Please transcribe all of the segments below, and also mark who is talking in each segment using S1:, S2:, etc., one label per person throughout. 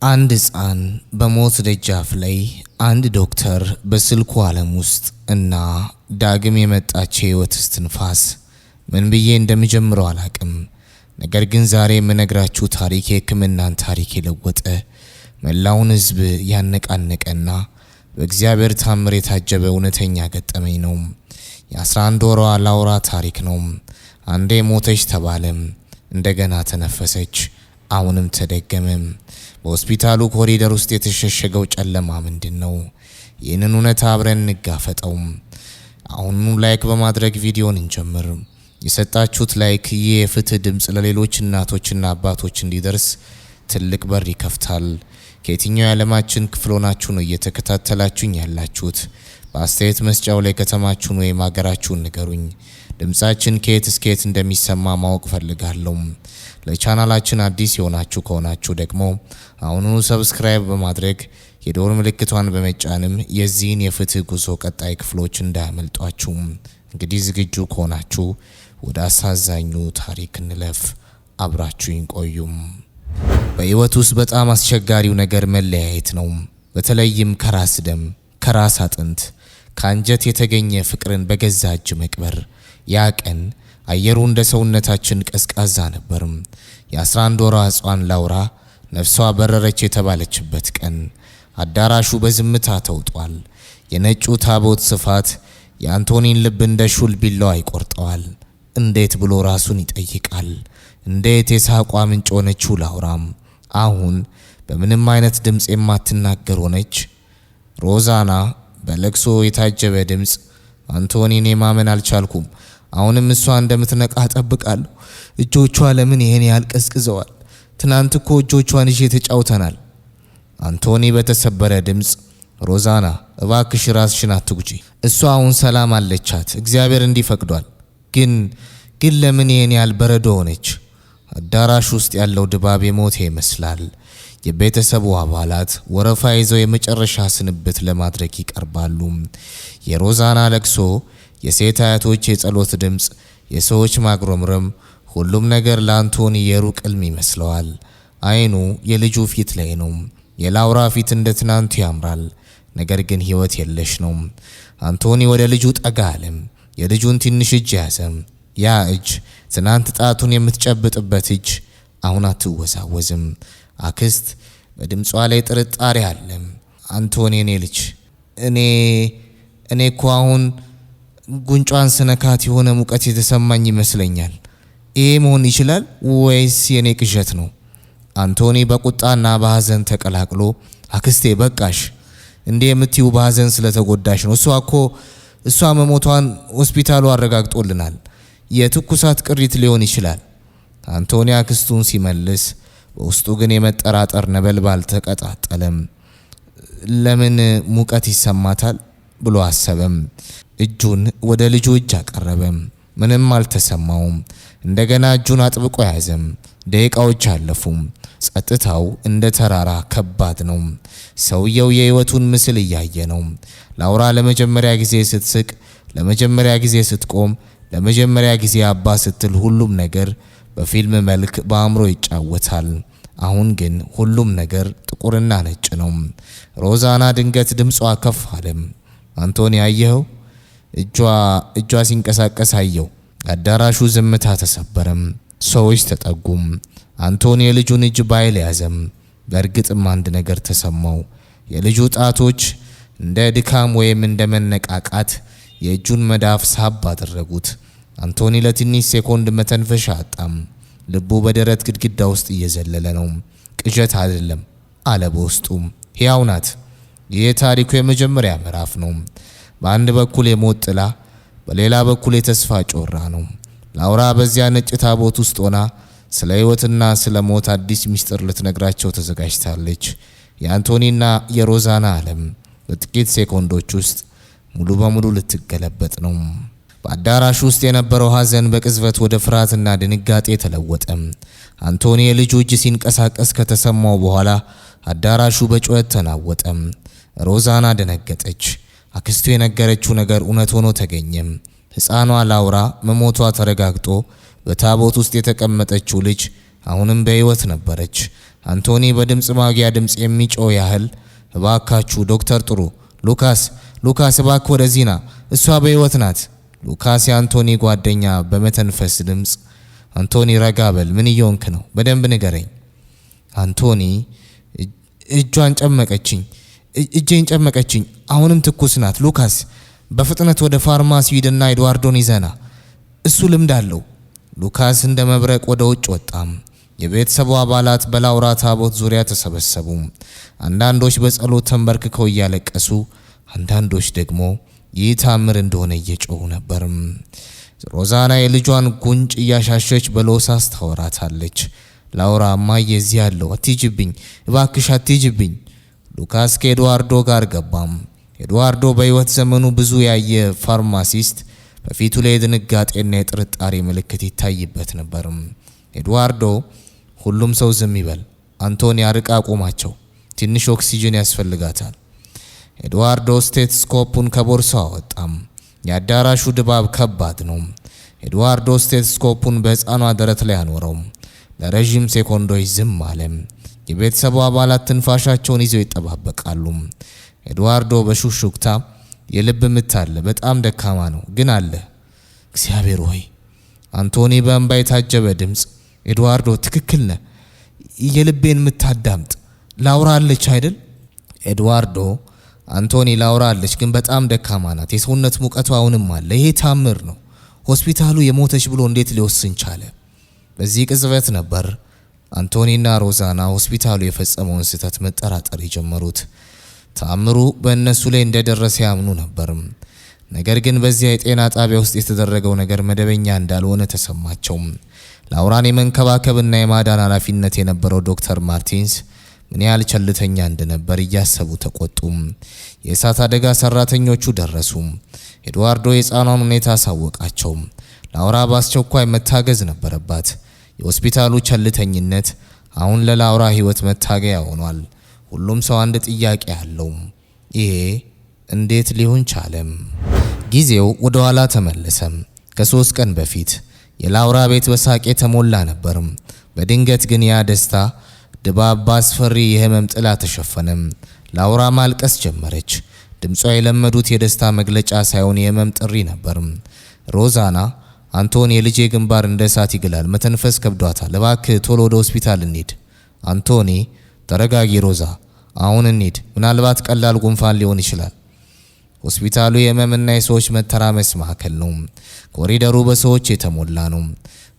S1: አንድ ሕፃን በሞት ደጃፍ ላይ፣ አንድ ዶክተር በስልኩ ዓለም ውስጥ እና ዳግም የመጣች የሕይወት እስትንፋስ። ምን ብዬ እንደምጀምረው አላቅም። ነገር ግን ዛሬ የምነግራችሁ ታሪክ የሕክምናን ታሪክ የለወጠ፣ መላውን ሕዝብ ያነቃነቀና በእግዚአብሔር ታምር የታጀበ እውነተኛ ገጠመኝ ነው። የ11 ወሯ ላውራ ታሪክ ነው። አንዴ ሞተች ተባለም፣ እንደገና ተነፈሰች፣ አሁንም ተደገመ። በሆስፒታሉ ኮሪደር ውስጥ የተሸሸገው ጨለማ ምንድን ነው? ይህንን እውነት አብረን እንጋፈጠው። አሁኑኑ like በማድረግ ቪዲዮን እንጀምር። የሰጣችሁት like ይህ የፍትህ ድምፅ ለሌሎች እናቶችና አባቶች እንዲደርስ ትልቅ በር ይከፍታል። ከየትኛው የዓለማችን ክፍል ሆናችሁ ነው እየተከታተላችሁኝ ያላችሁት? በአስተያየት መስጫው ላይ ከተማችሁን ወይም ሀገራችሁን ንገሩኝ። ድምፃችን ከየት እስከ የት እንደሚሰማ ማወቅ ፈልጋለሁ። ለቻናላችን አዲስ የሆናችሁ ከሆናችሁ ደግሞ አሁኑኑ subscribe በማድረግ የደወል ምልክቷን በመጫንም የዚህን የፍትህ ጉዞ ቀጣይ ክፍሎች እንዳያመልጧችሁ። እንግዲህ ዝግጁ ከሆናችሁ ወደ አሳዛኙ ታሪክ እንለፍ። አብራችሁኝ ቆዩም። በሕይወት ውስጥ በጣም አስቸጋሪው ነገር መለያየት ነው። በተለይም ከራስ ደም፣ ከራስ አጥንት፣ ከአንጀት የተገኘ ፍቅርን በገዛ እጅ መቅበር። ያ ቀን አየሩ እንደ ሰውነታችን ቀዝቃዛ ነበርም። የ11 ወሯ ሕፃን ላውራ ነፍሷ በረረች የተባለችበት ቀን። አዳራሹ በዝምታ ተውጧል። የነጩ ታቦት ስፋት የአንቶኒን ልብ እንደ ሹል ቢላዋ ይቆርጠዋል። እንዴት ብሎ ራሱን ይጠይቃል። እንዴት የሳቋ ምንጭ ሆነችው ላውራም አሁን በምንም አይነት ድምፅ የማትናገር ሆነች። ሮዛና በለቅሶ የታጀበ ድምፅ፣ አንቶኒ፣ እኔ ማመን አልቻልኩም። አሁንም እሷ እንደምትነቃ እጠብቃለሁ። እጆቿ ለምን ይሄን ያህል ቀዝቅዘዋል? ትናንት እኮ እጆቿን ይዤ ተጫውተናል። አንቶኒ በተሰበረ ድምፅ፣ ሮዛና፣ እባክሽ ራስሽን አትጉጂ። እሷ አሁን ሰላም አለቻት፣ እግዚአብሔር እንዲህ ፈቅዷል። ግን ለምን ይሄን ያህል በረዶ ሆነች? አዳራሽ ውስጥ ያለው ድባብ የሞተ ይመስላል። የቤተሰቡ አባላት ወረፋ ይዘው የመጨረሻ ስንብት ለማድረግ ይቀርባሉ። የሮዛና ለቅሶ፣ የሴት አያቶች የጸሎት ድምፅ፣ የሰዎች ማጉረምረም፣ ሁሉም ነገር ለአንቶኒ የሩቅ ሕልም ይመስለዋል። አይኑ የልጁ ፊት ላይ ነው። የላውራ ፊት እንደ ትናንቱ ያምራል፣ ነገር ግን ሕይወት የለሽ ነው። አንቶኒ ወደ ልጁ ጠጋ አለም። የልጁን ትንሽ እጅ ያዘ። ያ እጅ፣ ትናንት ጣቱን የምትጨብጥበት እጅ፣ አሁን አትወዛወዝም። አክስት በድምጿ ላይ ጥርጣሬ አለ። አንቶኒ፣ እኔ ልጅ፣ እኔ እኮ አሁን ጉንጯን ስነካት የሆነ ሙቀት የተሰማኝ ይመስለኛል። ይሄ መሆን ይችላል ወይስ የኔ ቅዠት ነው? አንቶኒ በቁጣና በሐዘን ተቀላቅሎ፣ አክስቴ በቃሽ፣ እንዲህ የምትዩ በሐዘን ስለተጎዳሽ ነው። እሷ እኮ እሷ መሞቷን ሆስፒታሉ አረጋግጦልናል። የትኩሳት ቅሪት ሊሆን ይችላል። አንቶኒ አክስቱን ሲመልስ በውስጡ ግን የመጠራጠር ነበልባል ተቀጣጠለም። ለምን ሙቀት ይሰማታል ብሎ አሰበም። እጁን ወደ ልጁ እጅ አቀረበም። ምንም አልተሰማውም። እንደገና እጁን አጥብቆ ያዘም። ደቂቃዎች አለፉም። ጸጥታው እንደ ተራራ ከባድ ነው። ሰውየው የሕይወቱን ምስል እያየ ነው። ላውራ ለመጀመሪያ ጊዜ ስትስቅ፣ ለመጀመሪያ ጊዜ ስትቆም፣ ለመጀመሪያ ጊዜ አባ ስትል ሁሉም ነገር በፊልም መልክ በአእምሮ ይጫወታል። አሁን ግን ሁሉም ነገር ጥቁርና ነጭ ነው። ሮዛና ድንገት ድምጿ ከፍ አለም። አንቶኒ፣ አየኸው? እጇ ሲንቀሳቀስ አየው። አዳራሹ ዝምታ ተሰበረም። ሰዎች ተጠጉም። አንቶኒ የልጁን እጅ ባይል ያዘም። በእርግጥም አንድ ነገር ተሰማው። የልጁ ጣቶች እንደ ድካም ወይም እንደ መነቃቃት የእጁን መዳፍ ሳብ አደረጉት። አንቶኒ ለትንሽ ሴኮንድ መተንፈሻ አጣም። ልቡ በደረት ግድግዳ ውስጥ እየዘለለ ነው። ቅዠት አይደለም አለ በውስጡ። ሕያው ናት። ይህ ታሪኩ የመጀመሪያ ምዕራፍ ነው። በአንድ በኩል የሞት ጥላ፣ በሌላ በኩል የተስፋ ጮራ ነው። ላውራ በዚያ ነጭ ታቦት ውስጥ ሆና ስለ ሕይወትና ስለ ሞት አዲስ ምስጢር ልትነግራቸው ተዘጋጅታለች። የአንቶኒና የሮዛና ዓለም በጥቂት ሴኮንዶች ውስጥ ሙሉ በሙሉ ልትገለበጥ ነው። በአዳራሹ ውስጥ የነበረው ሐዘን በቅጽበት ወደ ፍርሃትና ድንጋጤ ተለወጠ። አንቶኒ የልጁ እጅ ሲንቀሳቀስ ከተሰማው በኋላ አዳራሹ በጩኸት ተናወጠ። ሮዛና ደነገጠች። አክስቱ የነገረችው ነገር እውነት ሆኖ ተገኘም። ሕፃኗ ላውራ መሞቷ ተረጋግጦ በታቦት ውስጥ የተቀመጠችው ልጅ አሁንም በሕይወት ነበረች። አንቶኒ በድምፅ ማጉያ ድምፅ የሚጮህ ያህል እባካችሁ ዶክተር ጥሩ፣ ሉካስ፣ ሉካስ እባክህ ወደዚህ ና፣ እሷ በሕይወት ናት። ሉካስ የአንቶኒ ጓደኛ በመተንፈስ ድምፅ አንቶኒ ረጋ በል፣ ምን እየሆንክ ነው? በደንብ ንገረኝ። አንቶኒ እጇን ጨመቀችኝ፣ እጄን ጨመቀችኝ። አሁንም ትኩስ ናት። ሉካስ በፍጥነት ወደ ፋርማሲ ሂድና ኤድዋርዶን ይዘና፣ እሱ ልምድ አለው። ሉካስ እንደ መብረቅ ወደ ውጭ ወጣም። የቤተሰቡ አባላት በላውራ ታቦት ዙሪያ ተሰበሰቡ። አንዳንዶች በጸሎት ተንበርክከው እያለቀሱ፣ አንዳንዶች ደግሞ ይህ ታምር እንደሆነ እየጮሁ ነበር። ሮዛና የልጇን ጉንጭ እያሻሸች በለሆሳስ ታወራታለች። ላውራ እማዬ እዚህ አለሁ፣ አትሂጂብኝ፣ እባክሽ አትሂጂብኝ። ሉካስ ከኤድዋርዶ ጋር ገባም። ኤድዋርዶ በሕይወት ዘመኑ ብዙ ያየ ፋርማሲስት በፊቱ ላይ የድንጋጤና የጥርጣሬ ምልክት ይታይበት ነበር። ኤድዋርዶ ሁሉም ሰው ዝም ይበል፣ አንቶኒ አርቃ አቁማቸው፣ ትንሽ ኦክሲጅን ያስፈልጋታል። ኤድዋርዶ ስቴትስኮፑን ከቦርሳው አወጣም። የአዳራሹ ድባብ ከባድ ነው። ኤድዋርዶ ስቴትስኮፑን በሕፃኗ ደረት ላይ አኖረው። ለረዥም ሴኮንዶች ዝም አለ። የቤተሰቡ አባላት ትንፋሻቸውን ይዘው ይጠባበቃሉ። ኤድዋርዶ በሹክሹክታ የልብ ምት አለ፣ በጣም ደካማ ነው ግን አለ። እግዚአብሔር ሆይ! አንቶኒ በእንባ የታጀበ ድምፅ ኤድዋርዶ ትክክል ነህ፣ የልቤን ምት አዳምጥ፣ ላውራ አለች አይደል? ኤድዋርዶ አንቶኒ ላውራ አለች፣ ግን በጣም ደካማ ናት። የሰውነት ሙቀቷ አሁንም አለ። ይሄ ታምር ነው። ሆስፒታሉ የሞተች ብሎ እንዴት ሊወስን ቻለ? በዚህ ቅጽበት ነበር አንቶኒና ሮዛና ሆስፒታሉ የፈጸመውን ስህተት መጠራጠር የጀመሩት። ተአምሩ በእነሱ ላይ እንደደረሰ ያምኑ ነበር። ነገር ግን በዚያ የጤና ጣቢያ ውስጥ የተደረገው ነገር መደበኛ እንዳልሆነ ተሰማቸው። ላውራን የመንከባከብና የማዳን ኃላፊነት የነበረው ዶክተር ማርቲንስ ምን ያህል ቸልተኛ እንደነበር እያሰቡ ተቆጡ። የእሳት አደጋ ሰራተኞቹ ደረሱ። ኤድዋርዶ የሕፃኗን ሁኔታ አሳወቃቸው። ላውራ በአስቸኳይ መታገዝ ነበረባት። የሆስፒታሉ ቸልተኝነት አሁን ለላውራ ሕይወት መታገያ ሆኗል። ሁሉም ሰው አንድ ጥያቄ አለው። ይሄ እንዴት ሊሆን ቻለም? ጊዜው ወደ ኋላ ተመለሰም። ከ3 ቀን በፊት የላውራ ቤት በሳቅ የተሞላ ነበር። በድንገት ግን ያ ደስታ ድባብ በአስፈሪ የህመም ጥላ ተሸፈነም። ላውራ ማልቀስ ጀመረች። ድምጿ የለመዱት የደስታ መግለጫ ሳይሆን የህመም ጥሪ ነበር። ሮዛና አንቶኒ የልጄ ግንባር እንደ እሳት ይግላል፣ መተንፈስ ከብዷታል፣ እባክህ ቶሎ ወደ ሆስፒታል እንሂድ። አንቶኒ ተረጋጊ ሮዛ፣ አሁን እንሂድ፣ ምናልባት ቀላል ጉንፋን ሊሆን ይችላል። ሆስፒታሉ የህመምና የሰዎች መተራመስ ማዕከል ነው። ኮሪደሩ በሰዎች የተሞላ ነው።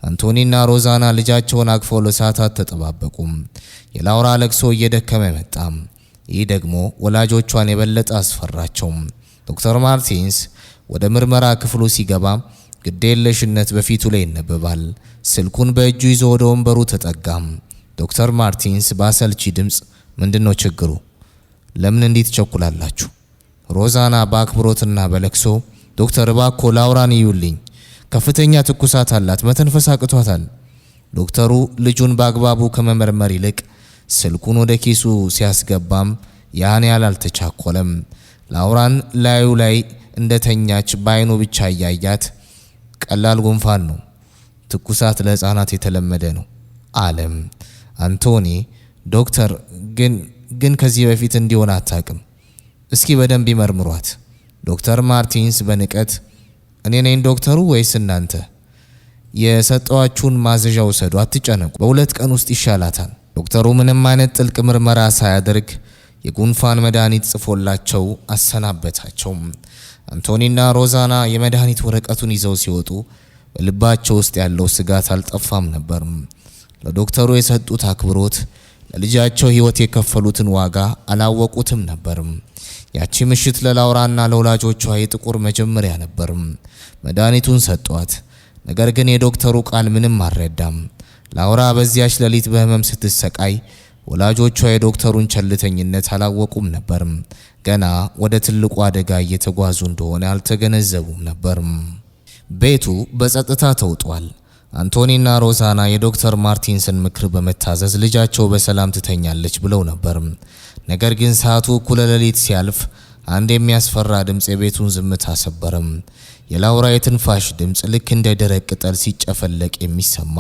S1: አንቶኒና ሮዛና ልጃቸውን አቅፈው ለሰዓታት ተጠባበቁ። የላውራ ለቅሶ እየደከመ መጣ። ይህ ደግሞ ወላጆቿን የበለጠ አስፈራቸው። ዶክተር ማርቲንስ ወደ ምርመራ ክፍሉ ሲገባ ግዴለሽነት በፊቱ ላይ ይነበባል። ስልኩን በእጁ ይዞ ወደ ወንበሩ ተጠጋም። ዶክተር ማርቲንስ በአሰልቺ ድምፅ ምንድነው ችግሩ? ለምን እንዲህ ትቸኩላላችሁ? ሮዛና በአክብሮትና በለቅሶ ዶክተር እባክዎ ላውራን እዩልኝ፣ ከፍተኛ ትኩሳት አላት፣ መተንፈስ አቅቷታል። ዶክተሩ ልጁን በአግባቡ ከመመርመር ይልቅ ስልኩን ወደ ኪሱ ሲያስገባም ያን ያህል አልተቻኮለም። ላውራን ላዩ ላይ እንደተኛች በአይኑ ብቻ እያያት ቀላል ጉንፋን ነው፣ ትኩሳት ለሕፃናት የተለመደ ነው አለም። አንቶኒ ዶክተር ግን ከዚህ በፊት እንዲሆን አታውቅም፣ እስኪ በደንብ ይመርምሯት። ዶክተር ማርቲንስ በንቀት እኔ ነኝ ዶክተሩ ወይስ እናንተ? የሰጠዋችሁን ማዘዣ ውሰዱ፣ አትጨነቁ፣ በ2 ቀን ውስጥ ይሻላታል። ዶክተሩ ምንም አይነት ጥልቅ ምርመራ ሳያደርግ የጉንፋን መድኃኒት ጽፎላቸው አሰናበታቸው። አንቶኒና ሮዛና የመድኃኒት ወረቀቱን ይዘው ሲወጡ በልባቸው ውስጥ ያለው ስጋት አልጠፋም ነበር። ለዶክተሩ የሰጡት አክብሮት፣ ለልጃቸው ሕይወት የከፈሉትን ዋጋ አላወቁትም ነበር። ያቺ ምሽት ለላውራና ለወላጆቿ የጥቁር መጀመሪያ ነበር። መድኃኒቱን ሰጧት። ነገር ግን የዶክተሩ ቃል ምንም አልረዳም። ላውራ በዚያች ሌሊት በህመም ስትሰቃይ ወላጆቿ የዶክተሩን ቸልተኝነት አላወቁም ነበር። ገና ወደ ትልቁ አደጋ እየተጓዙ እንደሆነ አልተገነዘቡም ነበር። ቤቱ በጸጥታ ተውጧል። አንቶኒና ሮዛና የዶክተር ማርቲንስን ምክር በመታዘዝ ልጃቸው በሰላም ትተኛለች ብለው ነበር። ነገር ግን ሰዓቱ እኩለ ሌሊት ሲያልፍ አንድ የሚያስፈራ ድምጽ የቤቱን ዝምታ ሰበረም። የላውራ የትንፋሽ ድምጽ ልክ እንደ ደረቅ ቅጠል ሲጨፈለቅ የሚሰማ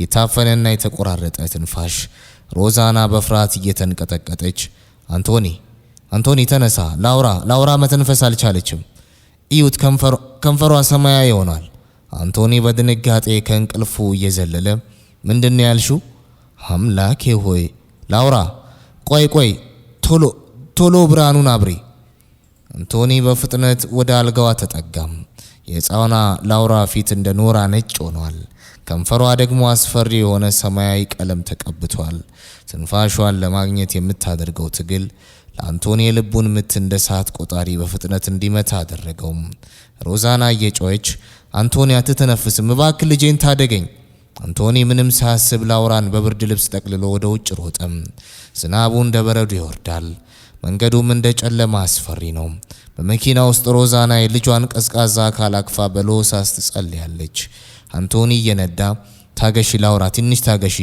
S1: የታፈነና የተቆራረጠ ትንፋሽ። ሮዛና በፍርሃት እየተንቀጠቀጠች አንቶኒ፣ አንቶኒ ተነሳ፣ ላውራ፣ ላውራ መተንፈስ አልቻለችም። እዩት፣ ከንፈሯ ሰማያዊ ይሆናል። አንቶኒ በድንጋጤ ከእንቅልፉ እየዘለለ ምንድን ነው ያልሽው? አምላኬ ሆይ ላውራ፣ ቆይ ቆይ፣ ቶሎ ቶሎ ብርሃኑን አብሪ። አንቶኒ በፍጥነት ወደ አልጋዋ ተጠጋም። የሕፃኗ ላውራ ፊት እንደ ኖራ ነጭ ሆኗል። ከንፈሯ ደግሞ አስፈሪ የሆነ ሰማያዊ ቀለም ተቀብቷል። ትንፋሿን ለማግኘት የምታደርገው ትግል ለአንቶኒ የልቡን ምት እንደ ሰዓት ቆጣሪ በፍጥነት እንዲመታ አደረገው። ሮዛና እየጮኸች አንቶኒ አትተነፍስም፣ እባክህ ልጄን ታደገኝ። አንቶኒ ምንም ሳያስብ ላውራን በብርድ ልብስ ጠቅልሎ ወደ ውጭ ሮጠም። ዝናቡ እንደ በረዶ ይወርዳል። መንገዱም እንደ ጨለማ አስፈሪ ነው። በመኪና ውስጥ ሮዛና የልጇን ቀዝቃዛ አካል አቅፋ በለሆሳስ ትጸልያለች። አንቶኒ እየነዳ ታገሺ ላውራ፣ ትንሽ ታገሺ።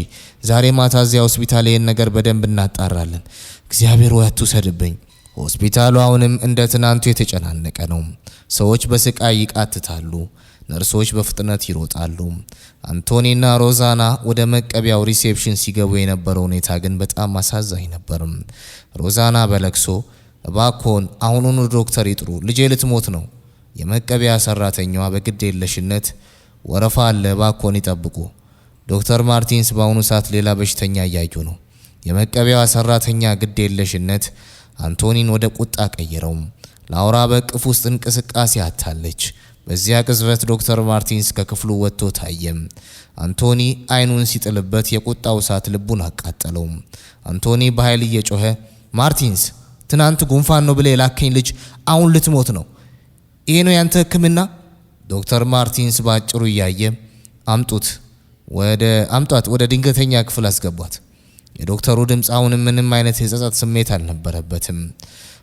S1: ዛሬ ማታ እዚያ ሆስፒታል ይህን ነገር በደንብ እናጣራለን። እግዚአብሔር ወይ አትውሰድብኝ። ሆስፒታሉ አሁንም እንደ ትናንቱ የተጨናነቀ ነው። ሰዎች በስቃይ ይቃትታሉ። ነርሶች በፍጥነት ይሮጣሉ። አንቶኒና ሮዛና ወደ መቀበያው reception ሲገቡ የነበረው ሁኔታ ግን በጣም አሳዛኝ ነበር። ሮዛና በለቅሶ እባክዎን አሁኑኑ ዶክተር ይጥሩ፣ ልጄ ልትሞት ነው። የመቀበያ ሰራተኛዋ በግድ የለሽነት ወረፋ አለ፣ እባክዎን ይጠብቁ። ዶክተር ማርቲንስ በአሁኑ ሰዓት ሌላ በሽተኛ እያዩ ነው። የመቀበያዋ ሰራተኛ ግድ የለሽነት አንቶኒን ወደ ቁጣ ቀየረው። ላውራ በእቅፍ ውስጥ እንቅስቃሴ አጥታለች። በዚያ ቅጽበት ዶክተር ማርቲንስ ከክፍሉ ወጥቶ ታየም። አንቶኒ አይኑን ሲጥልበት የቁጣው እሳት ልቡን አቃጠለው። አንቶኒ በኃይል እየጮኸ ማርቲንስ፣ ትናንት ጉንፋን ነው ብለህ የላከኝ ልጅ አሁን ልትሞት ነው። ይሄ ነው ያንተ ሕክምና? ዶክተር ማርቲንስ በአጭሩ እያየ አምጡት፣ ወደ አምጧት፣ ወደ ድንገተኛ ክፍል አስገቧት። የዶክተሩ ድምፅ አሁንም ምንም አይነት የጸጸት ስሜት አልነበረበትም።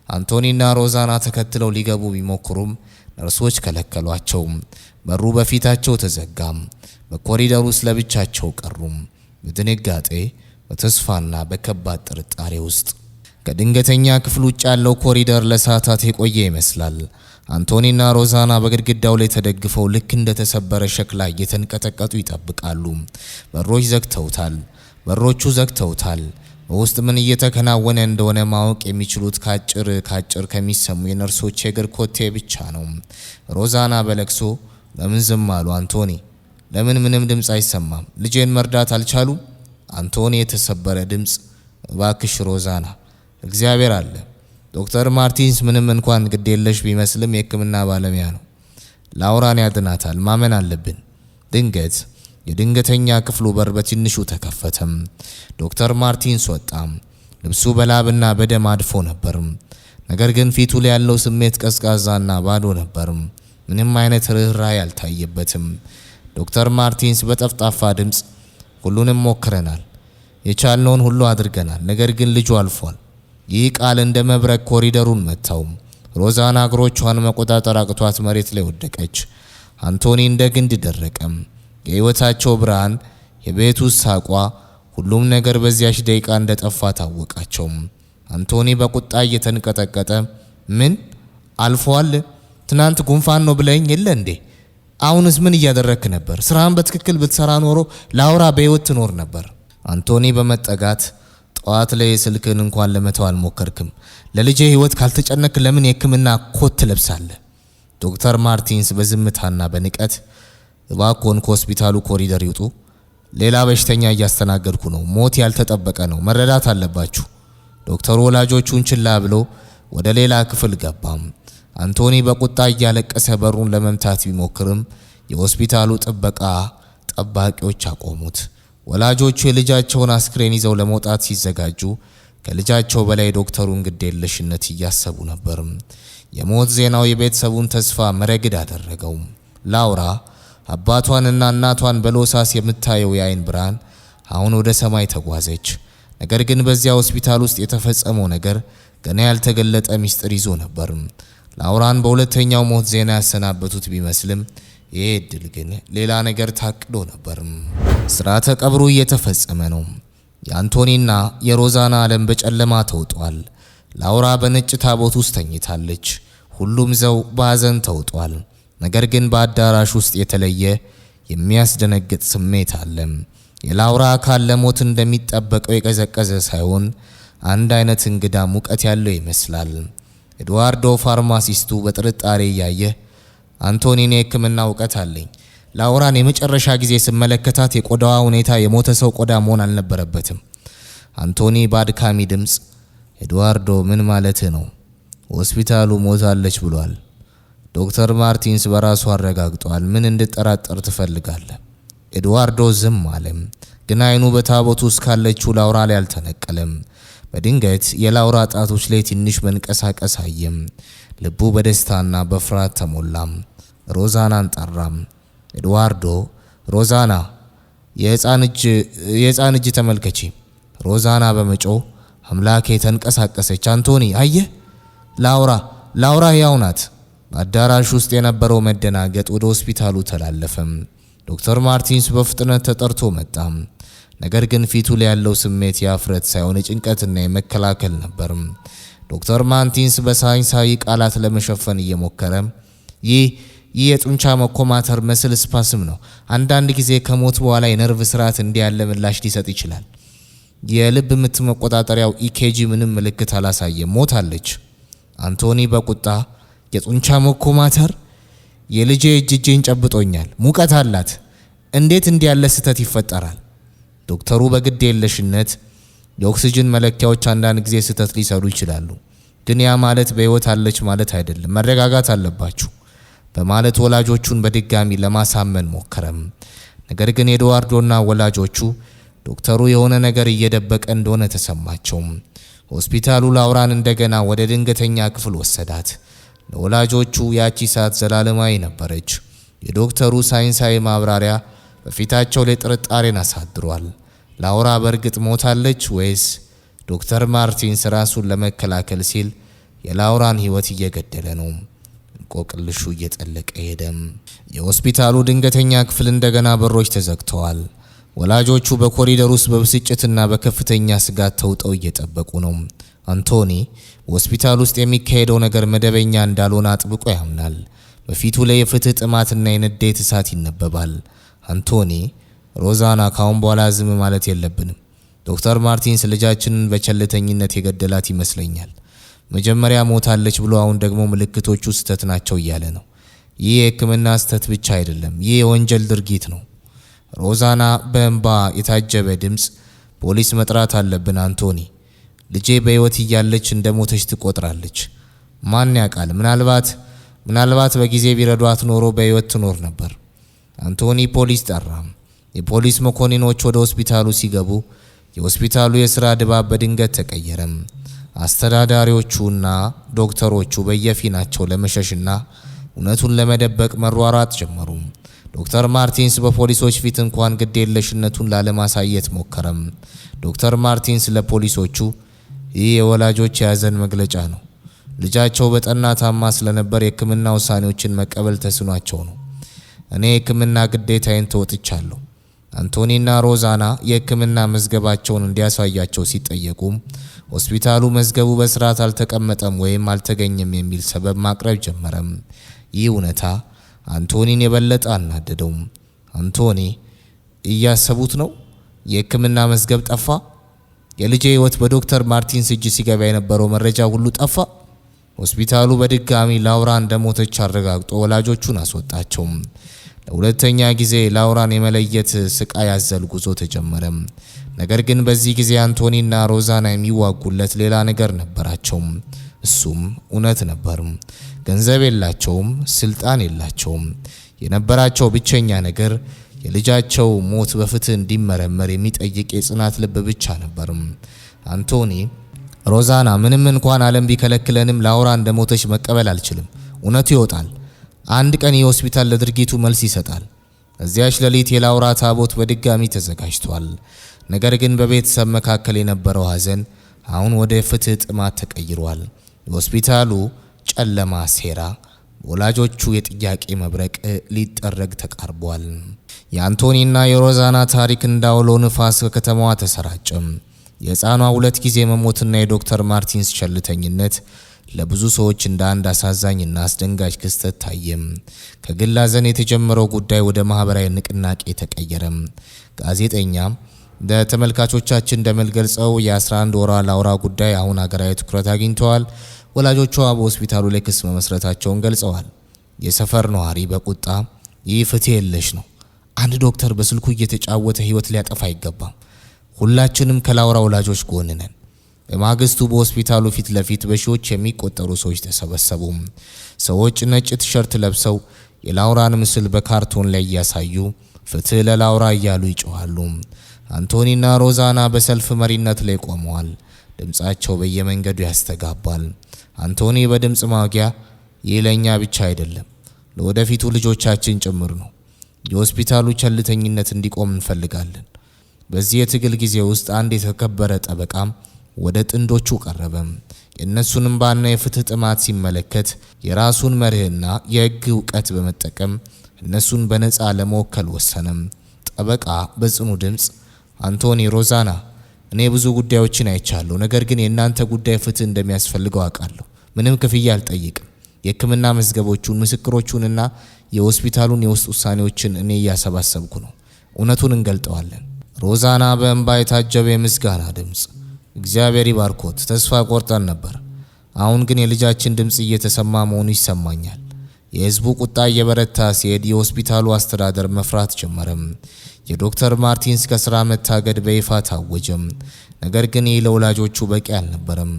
S1: አንቶኒና ሮዛና ተከትለው ሊገቡ ቢሞክሩም ነርሶች ከለከሏቸው። በሩ በፊታቸው ተዘጋም። በኮሪደሩ ውስጥ ለብቻቸው ቀሩም። በድንጋጤ፣ በተስፋና በከባድ ጥርጣሬ ውስጥ። ከድንገተኛ ክፍል ውጭ ያለው ኮሪደር ለሰዓታት የቆየ ይመስላል። አንቶኒና ሮዛና በግድግዳው ላይ ተደግፈው ልክ እንደተሰበረ ሸክላ እየተንቀጠቀጡ ይጠብቃሉ። በሮች ዘግተውታል። በሮቹ ዘግተውታል። በውስጥ ምን እየተከናወነ እንደሆነ ማወቅ የሚችሉት ካጭር ካጭር ከሚሰሙ የነርሶች የእግር ኮቴ ብቻ ነው። ሮዛና በለቅሶ ለምን ዝም አሉ? አንቶኒ ለምን ምንም ድምፅ አይሰማም? ልጄን መርዳት አልቻሉም? አንቶኒ የተሰበረ ድምፅ፣ እባክሽ ሮዛና፣ እግዚአብሔር አለ። ዶክተር ማርቲንስ ምንም እንኳን ግዴለሽ ቢመስልም የሕክምና ባለሙያ ነው። ላውራን ያድናታል፣ ማመን አለብን። ድንገት የድንገተኛ ክፍሉ በር በትንሹ ተከፈተም። ዶክተር ማርቲንስ ወጣ። ልብሱ በላብና በደም አድፎ ነበር። ነገር ግን ፊቱ ላይ ያለው ስሜት ቀዝቃዛና ባዶ ነበር። ምንም አይነት ርኅራኄ አልታየበትም። ዶክተር ማርቲንስ በጠፍጣፋ ድምፅ ሁሉንም ሞክረናል፣ የቻልነውን ሁሉ አድርገናል፣ ነገር ግን ልጁ አልፏል። ይህ ቃል እንደ መብረቅ ኮሪደሩን መታው። ሮዛና እግሮቿን መቆጣጠር አቅቷት መሬት ላይ ወደቀች። አንቶኒ እንደ ግንድ ደረቀም። የሕይወታቸው ብርሃን፣ የቤቱ ሳቋ፣ ሁሉም ነገር በዚያች ደቂቃ እንደጠፋ ታወቃቸው። አንቶኒ በቁጣ እየተንቀጠቀጠ ምን አልፏል? ትናንት ጉንፋን ነው ብለኸኝ የለ እንዴ? አሁንስ ምን እያደረግክ ነበር? ስራህን በትክክል ብትሰራ ኖሮ ላውራ በሕይወት ትኖር ነበር። አንቶኒ በመጠጋት ጠዋት ላይ ስልክን እንኳን ለመተው አልሞከርክም። ለልጄ ሕይወት ካልተጨነክ ለምን የሕክምና ኮት ትለብሳለህ? ዶክተር ማርቲንስ በዝምታና በንቀት እባክዎን ከሆስፒታሉ ኮሪደር ይውጡ። ሌላ በሽተኛ እያስተናገድኩ ነው። ሞት ያልተጠበቀ ነው፣ መረዳት አለባችሁ። ዶክተሩ ወላጆቹን ችላ ብሎ ወደ ሌላ ክፍል ገባም። አንቶኒ በቁጣ እያለቀሰ በሩን ለመምታት ቢሞክርም የሆስፒታሉ ጥበቃ ጠባቂዎች አቆሙት። ወላጆቹ የልጃቸውን አስክሬን ይዘው ለመውጣት ሲዘጋጁ ከልጃቸው በላይ ዶክተሩን ግዴለሽነት እያሰቡ ነበር። የሞት ዜናው የቤተሰቡን ተስፋ መረግድ አደረገው። ላውራ አባቷንና እናቷን በሎሳስ የምታየው የአይን ብርሃን አሁን ወደ ሰማይ ተጓዘች። ነገር ግን በዚያ ሆስፒታል ውስጥ የተፈጸመው ነገር ገና ያልተገለጠ ሚስጥር ይዞ ነበር። ላውራን በሁለተኛው ሞት ዜና ያሰናበቱት ቢመስልም ይህ እድል ግን ሌላ ነገር ታቅዶ ነበር። ስርዓተ ቀብሩ እየተፈጸመ ነው። የአንቶኒና የሮዛና ዓለም በጨለማ ተውጧል። ላውራ በነጭ ታቦት ውስጥ ተኝታለች። ሁሉም ሰው በሐዘን ተውጧል። ነገር ግን በአዳራሽ ውስጥ የተለየ የሚያስደነግጥ ስሜት አለ። የላውራ አካል ለሞት እንደሚጠበቀው የቀዘቀዘ ሳይሆን አንድ አይነት እንግዳ ሙቀት ያለው ይመስላል። ኤድዋርዶ ፋርማሲስቱ በጥርጣሬ እያየ፣ "አንቶኒ፣ እኔ የሕክምና እውቀት አለኝ። ላውራን የመጨረሻ ጊዜ ስመለከታት የቆዳዋ ሁኔታ የሞተ ሰው ቆዳ መሆን አልነበረበትም።" አንቶኒ በአድካሚ ድምፅ፣ "ኤድዋርዶ፣ ምን ማለትህ ነው? ሆስፒታሉ ሞታለች ብሏል። ዶክተር ማርቲንስ በራሱ አረጋግጧል። ምን እንድጠራጠር ትፈልጋለህ?" ኤድዋርዶ ዝም አለም፣ ግን አይኑ በታቦቱ ውስጥ ካለችው ላውራ ላይ አልተነቀለም። በድንገት የላውራ ጣቶች ላይ ትንሽ መንቀሳቀስ አየም። ልቡ በደስታና በፍርሃት ተሞላም። ሮዛናን ጠራም። "ኤድዋርዶ፣ ሮዛና፣ የሕፃን እጅ ተመልከቺ።" ሮዛና በመጮህ "አምላኬ፣ ተንቀሳቀሰች! አንቶኒ፣ አየህ? ላውራ፣ ላውራ ሕያው ናት!" በአዳራሽ ውስጥ የነበረው መደናገጥ ወደ ሆስፒታሉ ተላለፈም። ዶክተር ማርቲንስ በፍጥነት ተጠርቶ መጣም። ነገር ግን ፊቱ ላይ ያለው ስሜት የአፍረት ሳይሆን የጭንቀትና የመከላከል ነበር። ዶክተር ማርቲንስ በሳይንሳዊ ቃላት ለመሸፈን እየሞከረ፣ ይህ የጡንቻ መኮማተር muscle spasm ነው። አንዳንድ ጊዜ ከሞት በኋላ የነርቭ ስርዓት እንዲህ ያለ ምላሽ ሊሰጥ ይችላል። የልብ ምት መቆጣጠሪያው EKG ምንም ምልክት አላሳየም። ሞታለች።" አንቶኒ በቁጣ፣ "የጡንቻ መኮማተር? የልጄ እጅ እጄን ጨብጦኛል። ሙቀት አላት። እንዴት እንዲህ ያለ ስህተት ይፈጠራል?" ዶክተሩ በግድ የለሽነት፣ "የኦክስጅን መለኪያዎች አንዳንድ ጊዜ ስህተት ሊሰሩ ይችላሉ፣ ግን ያ ማለት በሕይወት አለች ማለት አይደለም። መረጋጋት አለባችሁ" በማለት ወላጆቹን በድጋሚ ለማሳመን ሞከረም። ነገር ግን ኤድዋርዶና ወላጆቹ ዶክተሩ የሆነ ነገር እየደበቀ እንደሆነ ተሰማቸው። ሆስፒታሉ ላውራን እንደገና ወደ ድንገተኛ ክፍል ወሰዳት። ለወላጆቹ ያቺ ሰዓት ዘላለማዊ ነበረች። የዶክተሩ ሳይንሳዊ ማብራሪያ በፊታቸው ላይ ጥርጣሬን አሳድሯል። ላውራ በእርግጥ ሞታለች ወይስ ዶክተር ማርቲንስ ራሱን ለመከላከል ሲል የላውራን ሕይወት እየገደለ ነው? እንቆቅልሹ እየጠለቀ ሄደም። የሆስፒታሉ ድንገተኛ ክፍል እንደገና በሮች ተዘግተዋል። ወላጆቹ በኮሪደር ውስጥ በብስጭትና በከፍተኛ ስጋት ተውጠው እየጠበቁ ነው። አንቶኒ በሆስፒታል ውስጥ የሚካሄደው ነገር መደበኛ እንዳልሆነ አጥብቆ ያምናል። በፊቱ ላይ የፍትህ ጥማትና የንዴት እሳት ይነበባል። አንቶኒ፣ "ሮዛና፣ ካሁን በኋላ ዝም ማለት የለብንም። ዶክተር ማርቲንስ ልጃችንን በቸልተኝነት የገደላት ይመስለኛል። መጀመሪያ ሞታለች ብሎ አሁን ደግሞ ምልክቶቹ ስህተት ናቸው እያለ ነው። ይህ የሕክምና ስህተት ብቻ አይደለም፣ ይህ የወንጀል ድርጊት ነው።" ሮዛና በእንባ የታጀበ ድምፅ፣ "ፖሊስ መጥራት አለብን አንቶኒ። ልጄ በሕይወት እያለች እንደ ሞተች ትቆጥራለች። ማን ያውቃል? ምናልባት በጊዜ ቢረዷት ኖሮ በሕይወት ትኖር ነበር።" አንቶኒ ፖሊስ ጠራ። የፖሊስ መኮንኖች ወደ ሆስፒታሉ ሲገቡ የሆስፒታሉ የሥራ ድባብ በድንገት ተቀየረም። አስተዳዳሪዎቹና ዶክተሮቹ በየፊናቸው ለመሸሽና እውነቱን ለመደበቅ መሯሯጥ ጀመሩ። ዶክተር ማርቲንስ በፖሊሶች ፊት እንኳን ግዴለሽነቱን ላለማሳየት ሞከረም። ዶክተር ማርቲንስ ለፖሊሶቹ፣ "ይህ የወላጆች የያዘን መግለጫ ነው። ልጃቸው በጠና ታማ ስለነበር የሕክምና ውሳኔዎችን መቀበል ተስኗቸው ነው። እኔ የሕክምና ግዴታዬን ተወጥቻለሁ።" አንቶኒና ሮዛና የሕክምና መዝገባቸውን እንዲያሳያቸው ሲጠየቁም ሆስፒታሉ መዝገቡ በስርዓት አልተቀመጠም ወይም አልተገኘም የሚል ሰበብ ማቅረብ ጀመረም። ይህ እውነታ አንቶኒን የበለጠ አናደደው። አንቶኒ፣ "እያሰቡት ነው? የሕክምና መዝገብ ጠፋ? የልጄ ሕይወት በዶክተር ማርቲንስ እጅ ሲገባ የነበረው መረጃ ሁሉ ጠፋ?" ሆስፒታሉ በድጋሚ ላውራ እንደሞተች አረጋግጦ ወላጆቹን አስወጣቸው። ለሁለተኛ ጊዜ ላውራን የመለየት ስቃይ አዘል ጉዞ ተጀመረ። ነገር ግን በዚህ ጊዜ አንቶኒና ሮዛና የሚዋጉለት ሌላ ነገር ነበራቸው። እሱም እውነት ነበር። ገንዘብ የላቸውም፣ ስልጣን የላቸውም። የነበራቸው ብቸኛ ነገር የልጃቸው ሞት በፍትህ እንዲመረመር የሚጠይቅ የጽናት ልብ ብቻ ነበር። አንቶኒ፣ "ሮዛና፣ ምንም እንኳን ዓለም ቢከለክለንም ላውራ እንደሞተች መቀበል አልችልም። እውነቱ ይወጣል። አንድ ቀን የሆስፒታል ለድርጊቱ መልስ ይሰጣል።" እዚያች ሌሊት የላውራ ታቦት በድጋሚ ተዘጋጅቷል። ነገር ግን በቤተሰብ መካከል የነበረው ሐዘን አሁን ወደ ፍትህ ጥማት ተቀይሯል። የሆስፒታሉ ጨለማ ሴራ በወላጆቹ የጥያቄ መብረቅ ሊጠረግ ተቃርቧል። የአንቶኒና የሮዛና ታሪክ እንዳውሎ ንፋስ በከተማዋ ተሰራጨም። የሕፃኗ ሁለት ጊዜ መሞትና የዶክተር ማርቲንስ ቸልተኝነት ለብዙ ሰዎች እንደ አንድ አሳዛኝና አስደንጋጭ ክስተት ታየም። ከግል ሐዘን የተጀመረው ጉዳይ ወደ ማህበራዊ ንቅናቄ ተቀየረም። ጋዜጠኛ ለተመልካቾቻችን እንደምንገልጸው የ11 ወሯ ላውራ ጉዳይ አሁን ሀገራዊ ትኩረት አግኝተዋል። ወላጆቿ በሆስፒታሉ ላይ ክስ መመስረታቸውን ገልጸዋል። የሰፈር ነዋሪ በቁጣ ይህ ፍትህ የለሽ ነው። አንድ ዶክተር በስልኩ እየተጫወተ ህይወት ሊያጠፋ አይገባም። ሁላችንም ከላውራ ወላጆች ጎን ነን። በማግስቱ በሆስፒታሉ ፊት ለፊት በሺዎች የሚቆጠሩ ሰዎች ተሰበሰቡ። ሰዎች ነጭ ቲሸርት ለብሰው የላውራን ምስል በካርቶን ላይ እያሳዩ ፍትህ ለላውራ እያሉ ይጮኻሉ። አንቶኒና ሮዛና በሰልፍ መሪነት ላይ ቆመዋል። ድምፃቸው በየመንገዱ ያስተጋባል። አንቶኒ በድምፅ ማጉያ ይህ ለእኛ ብቻ አይደለም፣ ለወደፊቱ ልጆቻችን ጭምር ነው። የሆስፒታሉ ቸልተኝነት እንዲቆም እንፈልጋለን። በዚህ የትግል ጊዜ ውስጥ አንድ የተከበረ ጠበቃም ወደ ጥንዶቹ ቀረበም። የእነሱን እምባና የፍትህ ጥማት ሲመለከት የራሱን መርህና የሕግ እውቀት በመጠቀም እነሱን በነፃ ለመወከል ወሰነም። ጠበቃ በጽኑ ድምፅ አንቶኒ፣ ሮዛና፣ እኔ ብዙ ጉዳዮችን አይቻለሁ፣ ነገር ግን የእናንተ ጉዳይ ፍትህ እንደሚያስፈልገው አውቃለሁ። ምንም ክፍያ አልጠይቅም። የሕክምና መዝገቦቹን፣ ምስክሮቹንና የሆስፒታሉን የውስጥ ውሳኔዎችን እኔ እያሰባሰብኩ ነው። እውነቱን እንገልጠዋለን። ሮዛና በእንባ የታጀበ የምስጋና ድምፅ፣ እግዚአብሔር ይባርኮት። ተስፋ ቆርጠን ነበር። አሁን ግን የልጃችን ድምፅ እየተሰማ መሆኑ ይሰማኛል። የህዝቡ ቁጣ እየበረታ ሲሄድ የሆስፒታሉ አስተዳደር መፍራት ጀመረም። የዶክተር ማርቲንስ ከስራ መታገድ በይፋ ታወጀም። ነገር ግን ይህ ለወላጆቹ በቂ አልነበረም።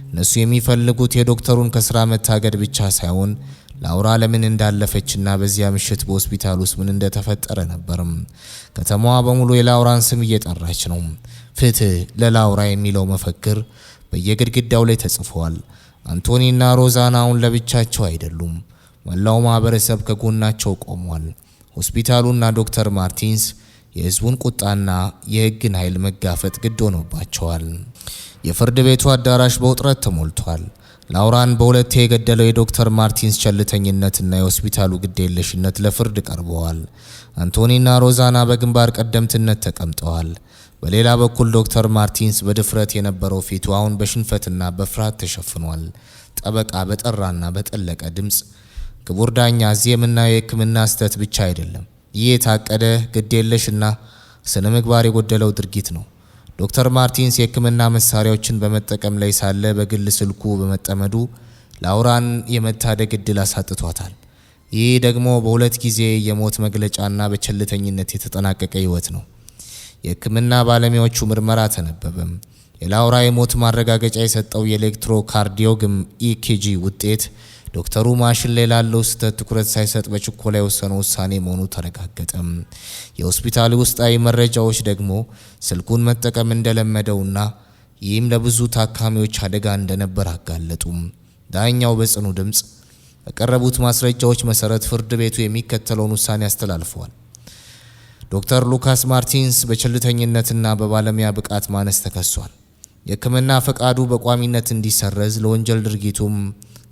S1: እነሱ የሚፈልጉት የዶክተሩን ከስራ መታገድ ብቻ ሳይሆን ላውራ ለምን እንዳለፈችና በዚያ ምሽት በሆስፒታል ውስጥ ምን እንደተፈጠረ ነበርም። ከተማዋ በሙሉ የላውራን ስም እየጠራች ነው። ፍትህ ለላውራ የሚለው መፈክር በየግድግዳው ላይ ተጽፏል። አንቶኒና ሮዛና አሁን ለብቻቸው አይደሉም። መላው ማህበረሰብ ከጎናቸው ቆሟል። ሆስፒታሉና ዶክተር ማርቲንስ የህዝቡን ቁጣና የህግን ኃይል መጋፈጥ ግድ ሆኖባቸዋል። የፍርድ ቤቱ አዳራሽ በውጥረት ተሞልቷል። ላውራን በሁለቴ የገደለው የዶክተር ማርቲንስ ቸልተኝነትና የሆስፒታሉ ግዴለሽነት ለፍርድ ቀርበዋል። አንቶኒና ሮዛና በግንባር ቀደምትነት ተቀምጠዋል። በሌላ በኩል ዶክተር ማርቲንስ በድፍረት የነበረው ፊቱ አሁን በሽንፈትና በፍርሃት ተሸፍኗል። ጠበቃ በጠራና በጠለቀ ድምፅ ክቡር ዳኛ፣ እዚህ የምናየው የሕክምና ስህተት ብቻ አይደለም። ይህ የታቀደ ግዴለሽና ስነ ምግባር የጎደለው ድርጊት ነው። ዶክተር ማርቲንስ የሕክምና መሳሪያዎችን በመጠቀም ላይ ሳለ በግል ስልኩ በመጠመዱ ላውራን የመታደግ ዕድል አሳጥቷታል። ይህ ደግሞ በሁለት ጊዜ የሞት መግለጫና በቸልተኝነት የተጠናቀቀ ሕይወት ነው። የሕክምና ባለሙያዎቹ ምርመራ ተነበበም። የላውራ የሞት ማረጋገጫ የሰጠው የ electrocardiogram EKG ውጤት ዶክተሩ ማሽን ላይ ላለው ስህተት ትኩረት ሳይሰጥ በችኮላ የወሰነው ውሳኔ መሆኑ ተረጋገጠም። የሆስፒታሉ ውስጣዊ መረጃዎች ደግሞ ስልኩን መጠቀም እንደለመደውና ይህም ለብዙ ታካሚዎች አደጋ እንደነበር አጋለጡም። ዳኛው በጽኑ ድምፅ በቀረቡት ማስረጃዎች መሰረት ፍርድ ቤቱ የሚከተለውን ውሳኔ አስተላልፈዋል። ዶክተር ሉካስ ማርቲንስ በቸልተኝነትና በባለሙያ ብቃት ማነስ ተከሷል። የሕክምና ፈቃዱ በቋሚነት እንዲሰረዝ፣ ለወንጀል ድርጊቱም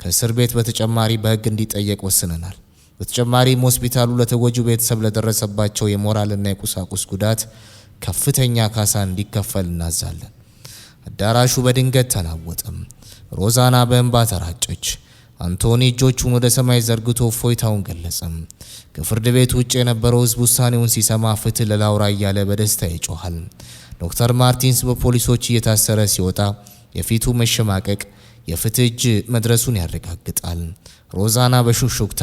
S1: ከእስር ቤት በተጨማሪ በሕግ እንዲጠየቅ ወስነናል። በተጨማሪም ሆስፒታሉ ለተጎጂው ቤተሰብ ለደረሰባቸው የሞራልና የቁሳቁስ ጉዳት ከፍተኛ ካሳ እንዲከፈል እናዛለን። አዳራሹ በድንገት ተናወጠም። ሮዛና በእንባ ተራጨች። አንቶኒ እጆቹን ወደ ሰማይ ዘርግቶ እፎይታውን ገለጸም። ከፍርድ ቤት ውጭ የነበረው ሕዝብ ውሳኔውን ሲሰማ ፍትህ ለላውራ እያለ በደስታ ይጮኻል። ዶክተር ማርቲንስ በፖሊሶች እየታሰረ ሲወጣ የፊቱ መሸማቀቅ የፍትህ እጅ መድረሱን ያረጋግጣል። ሮዛና በሹክሹክታ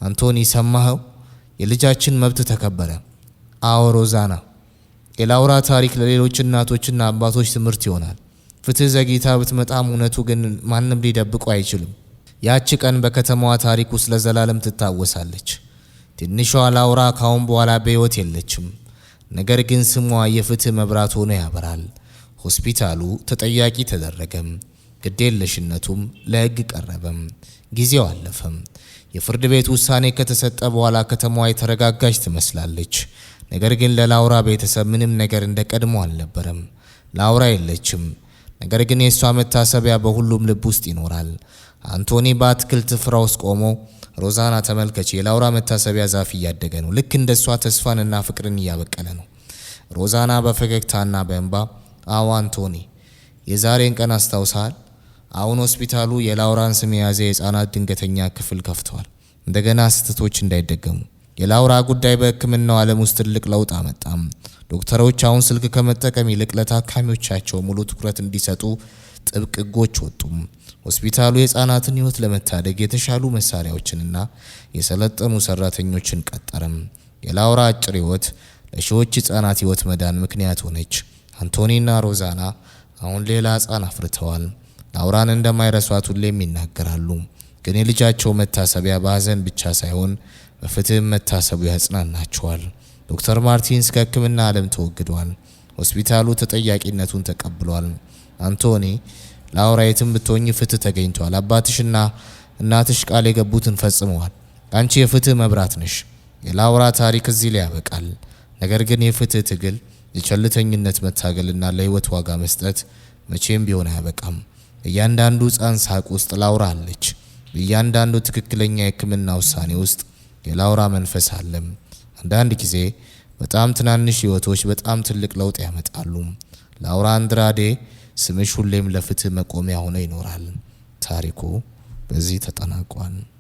S1: አንቶኒ ሰማኸው? የልጃችን መብት ተከበረ። አዎ ሮዛና፣ የላውራ ታሪክ ለሌሎች እናቶችና አባቶች ትምህርት ይሆናል። ፍትህ ዘግይታ ብትመጣም እውነቱ ግን ማንም ሊደብቀው አይችልም። ያቺ ቀን በከተማዋ ታሪክ ውስጥ ለዘላለም ትታወሳለች። ትንሿ ላውራ ካሁን በኋላ በሕይወት የለችም። ነገር ግን ስሟ የፍትህ መብራት ሆኖ ያበራል። ሆስፒታሉ ተጠያቂ ተደረገም፣ ግዴለሽነቱም ለሕግ ቀረበም። ጊዜው አለፈም። የፍርድ ቤት ውሳኔ ከተሰጠ በኋላ ከተማዋ የተረጋጋች ትመስላለች። ነገር ግን ለላውራ ቤተሰብ ምንም ነገር እንደ ቀድሞ አልነበረም። ላውራ የለችም። ነገር ግን የእሷ መታሰቢያ በሁሉም ልብ ውስጥ ይኖራል። አንቶኒ በአትክልት ስፍራ ውስጥ ቆሞ ሮዛና ተመልከች፣ የላውራ መታሰቢያ ዛፍ እያደገ ነው። ልክ እንደ እሷ ተስፋንና ፍቅርን እያበቀለ ነው። ሮዛና በፈገግታና በእንባ አዎ አንቶኒ፣ የዛሬን ቀን አስታውሰሃል? አሁን ሆስፒታሉ የላውራን ስም የያዘ የሕፃናት ድንገተኛ ክፍል ከፍተዋል። እንደገና ስህተቶች እንዳይደገሙ። የላውራ ጉዳይ በሕክምናው ዓለም ውስጥ ትልቅ ለውጥ አመጣም። ዶክተሮች አሁን ስልክ ከመጠቀም ይልቅ ለታካሚዎቻቸው ሙሉ ትኩረት እንዲሰጡ ጥብቅ ሕጎች ወጡ። ሆስፒታሉ የሕፃናትን ሕይወት ለመታደግ የተሻሉ መሳሪያዎችንና የሰለጠኑ ሰራተኞችን ቀጠረም። የላውራ አጭር ሕይወት ለሺዎች ሕፃናት ሕይወት መዳን ምክንያት ሆነች። አንቶኒና ሮዛና አሁን ሌላ ሕፃን አፍርተዋል። ላውራን እንደማይረሷት ሁሌም ይናገራሉ። ግን የልጃቸው መታሰቢያ በሐዘን ብቻ ሳይሆን በፍትህም መታሰቡ ያጽናናቸዋል። ዶክተር ማርቲንስ ከሕክምና ዓለም ተወግዷል። ሆስፒታሉ ተጠያቂነቱን ተቀብሏል። አንቶኒ፣ ላውራ የትም ብትሆኝ ፍትህ ተገኝቷል። አባትሽና እናትሽ ቃል የገቡትን ፈጽመዋል። አንቺ የፍትህ መብራት ነሽ። የላውራ ታሪክ እዚህ ላይ ያበቃል። ነገር ግን የፍትህ ትግል፣ የቸልተኝነት መታገልና ለህይወት ዋጋ መስጠት መቼም ቢሆን አያበቃም። እያንዳንዱ ሕፃን ሳቅ ውስጥ ላውራ አለች። በእያንዳንዱ ትክክለኛ የሕክምና ውሳኔ ውስጥ የላውራ መንፈስ አለም። አንዳንድ ጊዜ በጣም ትናንሽ ህይወቶች በጣም ትልቅ ለውጥ ያመጣሉ። ላውራ አንድራዴ፣ ስምሽ ሁሌም ለፍትህ መቆሚያ ሆኖ ይኖራል። ታሪኩ በዚህ ተጠናቋል።